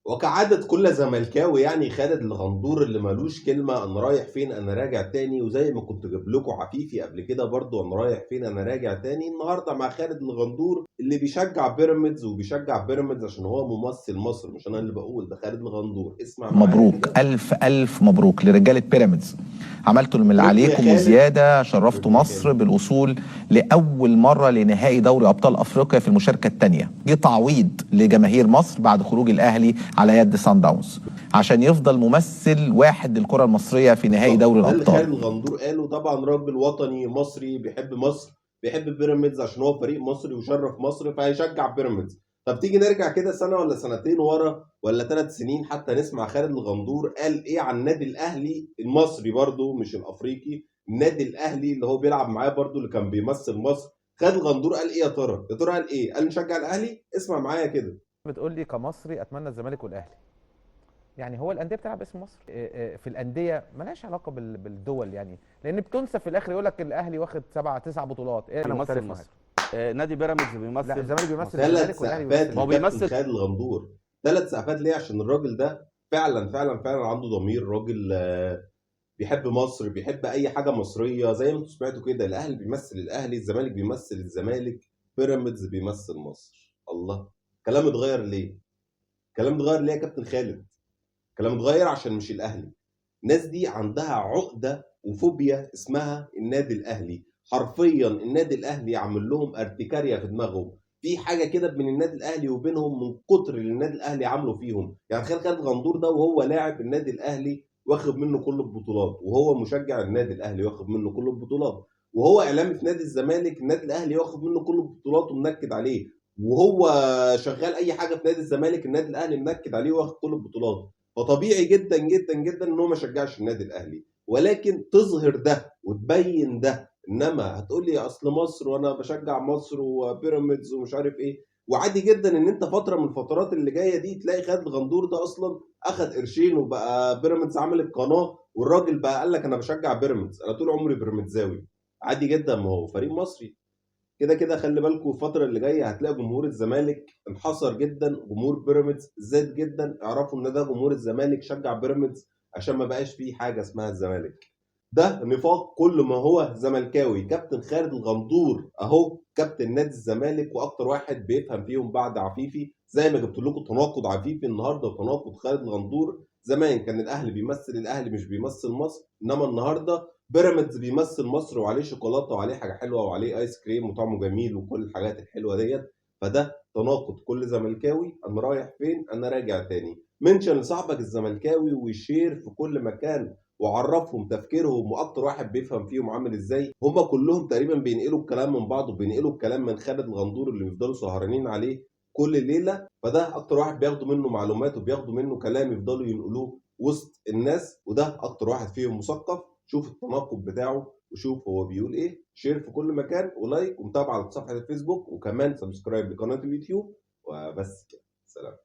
وكعادة كل زملكاوي يعني خالد الغندور اللي ملوش كلمة، أنا رايح فين أنا راجع تاني. وزي ما كنت جايب لكم عفيفي قبل كده برضو أنا رايح فين أنا راجع تاني. النهاردة مع خالد الغندور اللي بيشجع بيراميدز، وبيشجع بيراميدز عشان هو ممثل مصر، مش أنا اللي بقول، ده خالد الغندور. اسمع معايا مبروك كده. ألف ألف مبروك لرجالة بيراميدز، عملتوا اللي ركن يا عليكم خالد، وزيادة، شرفتوا ركن يا مصر خالد. بالوصول لأول مرة لنهائي دوري أبطال أفريقيا في المشاركة الثانية. جه تعويض لجماهير مصر بعد خروج الأهلي على يد سان داونز عشان يفضل ممثل واحد للكرة المصرية في نهائي بالظبط دوري ده اللي الأبطال. خالد الغندور قاله. طبعا راجل وطني مصري بيحب مصر، بيحب بيراميدز عشان هو فريق مصري وشرف مصر، فهيشجع بيراميدز. طب تيجي نرجع كده سنة ولا سنتين ورا ولا 3 سنين حتى نسمع خالد الغندور قال ايه عن النادي الاهلي المصري برضو مش الافريقي، النادي الاهلي اللي هو بيلعب معاه برضو اللي كان بيمثل مصر. خالد الغندور قال ايه يا ترى؟ يا ترى قال ايه؟ قال نشجع الاهلي؟ اسمع معايا كده. بتقول لي كمصري اتمنى الزمالك والاهلي. يعني هو الاندية بتلعب باسم مصر؟ في الاندية ملهاش علاقة بالدول يعني، لان بتنسى في الاخر يقول لك الاهلي واخد 7 9 بطولات. إيه؟ أنا بيمثل مختلف مصر. معاك. نادي بيراميدز بيمثل لا، الزمالك بيمثل 3 الزمالك والاهلي سقفات بيمثل ما هو لكابتن بيمثل خالد الغندور. 3 سقفات ليه؟ عشان الراجل ده فعلا فعلا فعلا عنده ضمير، راجل بيحب مصر، بيحب اي حاجة مصرية. زي ما انتم سمعتوا كده، الاهلي بيمثل الاهلي، الزمالك بيمثل الزمالك، بيراميدز بيمثل مصر. الله، كلام اتغير ليه؟ كلام اتغير ليه يا كابتن خالد؟ كلام اتغير عشان مش الاهلي. الناس دي عندها عقده وفوبيا اسمها النادي الاهلي. حرفيا النادي الاهلي عامل لهم ارتكاريا في دماغهم، في حاجة كده بين النادي الاهلي وبينهم من كتر اللي النادي الاهلي عامله فيهم. يعني تخيل خالد غندور ده وهو لاعب النادي الاهلي واخد منه كل البطولات، وهو مشجع النادي الاهلي واخد منه كل البطولات، وهو اعلامي في نادي الزمالك النادي الاهلي واخد منه كل البطولات ومنكد عليه، وهو شغال اي حاجة في نادي الزمالك النادي الاهلي منكد عليه واخد كل البطولات. فطبيعي جدا جدا جدا ان هو ما شجعش النادي الاهلي، ولكن تظهر ده وتبين ده. انما هتقول لي اصل مصر وانا بشجع مصر وبيراميدز ومش عارف ايه. وعادي جدا ان انت فترة من الفترات اللي جاية دي تلاقي خالد الغندور ده اصلا اخد قرشين وبقى بيراميدز عمل القناة، والراجل بقى قال لك انا بشجع بيراميدز، انا طول عمري بيراميدزاوي. عادي جدا، ما هو فريق مصري كده كده. خلي بالكم الفترة اللي جاية هتلاقي جمهور الزمالك انحصر جدا، جمهور بيراميدز زاد جدا. اعرفوا ان ده جمهور الزمالك شجع بيراميدز عشان ما بقاش فيه حاجة اسمها الزمالك. ده نفاق كل ما هو زملكاوي. كابتن خالد الغندور اهو كابتن نادي الزمالك واكتر واحد بيفهم فيهم بعد عفيفي. زي ما جبت لكم تناقض عفيفي النهارده وتناقض خالد الغندور. زمان كان الاهلي بيمثل الاهلي مش بيمثل مصر، انما النهارده بيراميدز بيمثل مصر وعليه شوكولاتة وعليه حاجة حلوة وعليه ايس كريم وطعمه جميل وكل الحاجات الحلوة ديت. فده تناقض كل زملكاوي. انا رايح فين انا راجع تاني. mention لصاحبك الزملكاوي و share في كل مكان وعرفهم تفكيرهم واكتر واحد بيفهم فيهم عامل ازاي. هما كلهم تقريبا بينقلوا الكلام من بعض وبينقلوا الكلام من خالد الغندور اللي بيفضلوا سهرانين عليه كل ليلة. فده اكتر واحد بياخدوا منه معلومات وبياخدوا منه كلام يفضلوا ينقلوه وسط الناس، وده اكتر واحد فيهم مثقف. شوف التناقض بتاعه وشوف هو بيقول ايه. share في كل مكان و like ومتابعة على صفحة الفيسبوك وكمان subscribe لقناه اليوتيوب. وبس كده، سلام.